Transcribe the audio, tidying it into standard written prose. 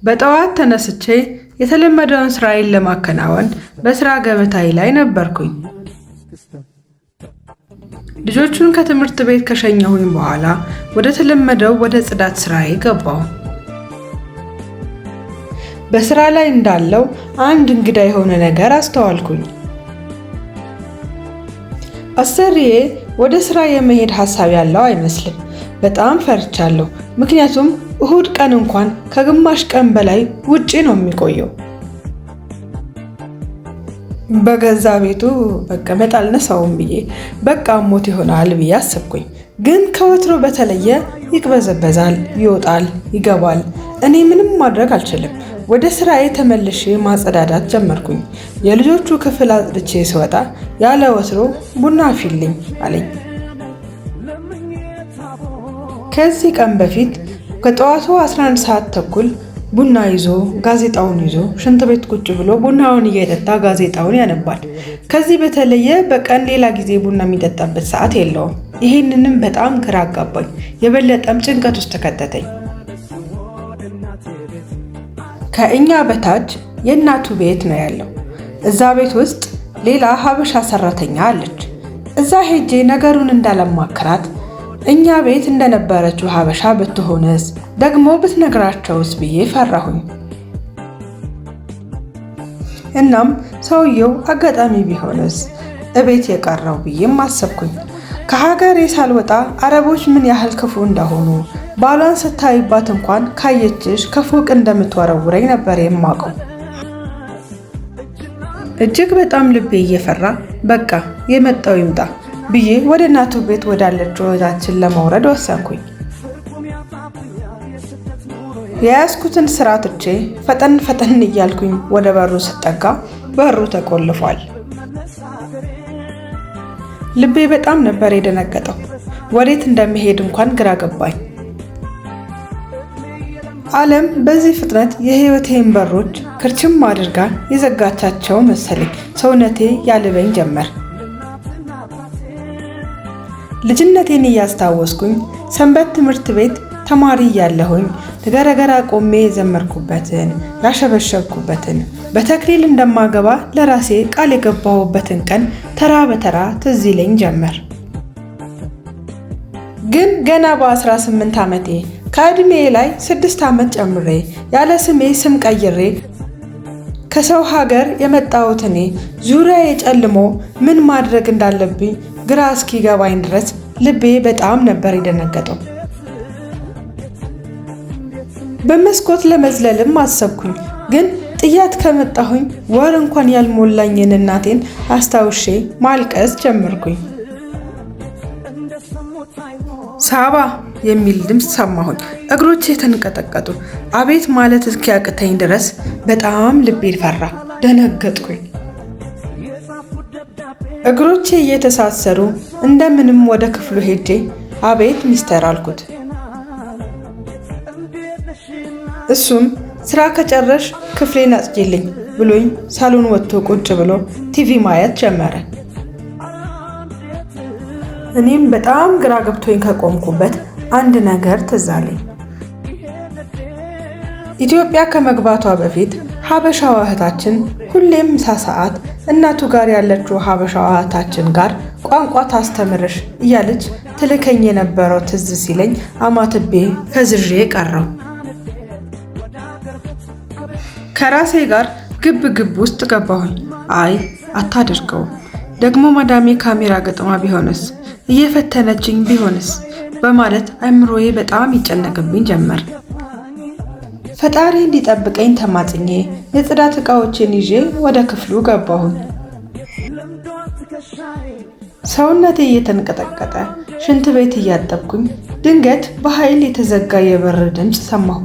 በጠዋት ተነስቼ የተለመደውን ስራዬን ለማከናወን በስራ ገበታዬ ላይ ነበርኩኝ። ልጆቹን ከትምህርት ቤት ከሸኘሁኝ በኋላ ወደ ተለመደው ወደ ጽዳት ስራዬ ገባሁ። በስራ ላይ እንዳለው አንድ እንግዳ የሆነ ነገር አስተዋልኩኝ። አሰሪዬ ወደ ስራ የመሄድ ሀሳብ ያለው አይመስልም። በጣም ፈርቻለሁ። ምክንያቱም እሁድ ቀን እንኳን ከግማሽ ቀን በላይ ውጪ ነው የሚቆየው። በገዛ ቤቱ መቀመጥ አልነሳውም ብዬ በቃ ሞት ይሆናል ብዬ አሰብኩኝ። ግን ከወትሮ በተለየ ይቅበዘበዛል፣ ይወጣል፣ ይገባል። እኔ ምንም ማድረግ አልችልም። ወደ ስራዬ ተመልሼ ማጸዳዳት ጀመርኩኝ። የልጆቹ ክፍል አጽድቼ ስወጣ ያለ ወትሮ ቡና አፊልኝ አለኝ። ከዚህ ቀን በፊት ከጠዋቱ 11 ሰዓት ተኩል ቡና ይዞ ጋዜጣውን ይዞ ሽንት ቤት ቁጭ ብሎ ቡናውን እየጠጣ ጋዜጣውን ያነባል። ከዚህ በተለየ በቀን ሌላ ጊዜ ቡና የሚጠጣበት ሰዓት የለውም። ይሄንንም በጣም ግራ አጋባኝ፣ የበለጠም ጭንቀት ውስጥ ከተተኝ። ከእኛ በታች የእናቱ ቤት ነው ያለው። እዛ ቤት ውስጥ ሌላ ሀበሻ ሰራተኛ አለች። እዛ ሄጄ ነገሩን እንዳለማክራት እኛ ቤት እንደነበረችው ሀበሻ ብትሆንስ ደግሞ ብትነግራቸውስ ብዬ ፈራሁኝ። እናም ሰውየው አጋጣሚ ቢሆንስ እቤት የቀረው ብዬም አሰብኩኝ። ከሀገሬ ሳልወጣ አረቦች ምን ያህል ክፉ እንደሆኑ ባሏን ስታይባት እንኳን ካየችሽ ከፎቅ እንደምትወረውረኝ ነበር የማውቀው። እጅግ በጣም ልቤ እየፈራ በቃ የመጣው ይምጣ ብዬ ወደ እናቱ ቤት ወዳለችው እህታችን ለመውረድ ወሰንኩኝ። የያዝኩትን ስራ ትቼ ፈጠን ፈጠን እያልኩኝ ወደ በሩ ስጠጋ በሩ ተቆልፏል። ልቤ በጣም ነበር የደነገጠው። ወዴት እንደሚሄድ እንኳን ግራ ገባኝ። ዓለም በዚህ ፍጥነት የህይወቴን በሮች ክርችም አድርጋ የዘጋቻቸው መሰለኝ። ሰውነቴ ያልበኝ ጀመር። ልጅነቴን እያስታወስኩኝ ሰንበት ትምህርት ቤት ተማሪ እያለሁኝ ገረገራ ቆሜ የዘመርኩበትን ያሸበሸብኩበትን በተክሊል እንደማገባ ለራሴ ቃል የገባሁበትን ቀን ተራ በተራ ትዝ ይለኝ ጀመር። ግን ገና በ18 ዓመቴ ከዕድሜ ላይ 6 ዓመት ጨምሬ ያለ ስሜ ስም ቀይሬ ከሰው ሀገር የመጣሁት እኔ ዙሪያዬ ጨልሞ ምን ማድረግ እንዳለብኝ ግራ እስኪገባኝ ድረስ ልቤ በጣም ነበር የደነገጠው። በመስኮት ለመዝለልም አሰብኩኝ። ግን ጥያት ከመጣሁኝ ወር እንኳን ያልሞላኝን እናቴን አስታውሼ ማልቀስ ጀመርኩኝ። ሳባ የሚል ድምፅ ሰማሁኝ። እግሮቼ ተንቀጠቀጡ። አቤት ማለት እስኪያቅተኝ ድረስ በጣም ልቤ ፈራ። ደነገጥኩኝ። እግሮቼ እየተሳሰሩ እንደምንም ወደ ክፍሉ ሄጄ አቤት ሚስተር አልኩት። እሱም ስራ ከጨረሽ ክፍሌን አጽጂልኝ ብሎኝ ሳሎን ወጥቶ ቁጭ ብሎ ቲቪ ማየት ጀመረ። እኔም በጣም ግራ ገብቶኝ ከቆምኩበት አንድ ነገር ትዝ አለኝ። ኢትዮጵያ ከመግባቷ በፊት ሀበሻዋ እህታችን ሁሌም ምሳ ሰዓት እናቱ ጋር ያለችው ሀበሻዋ እህታችን ጋር ቋንቋ ታስተምርሽ እያለች ትልከኝ የነበረው ትዝ ሲለኝ አማትቤ ፈዝዤ ቀረው። ከራሴ ጋር ግብ ግብ ውስጥ ገባሁኝ። አይ አታደርገውም፣ ደግሞ ማዳሜ ካሜራ ገጥማ ቢሆንስ፣ እየፈተነችኝ ቢሆንስ በማለት አእምሮዬ በጣም ይጨነቅብኝ ጀመር። ፈጣሪ እንዲጠብቀኝ ተማጽኜ የጽዳት ዕቃዎችን ይዤ ወደ ክፍሉ ገባሁኝ። ሰውነቴ እየተንቀጠቀጠ ሽንት ቤት እያጠብኩኝ ድንገት በኃይል የተዘጋ የበር ድምፅ ሰማሁ።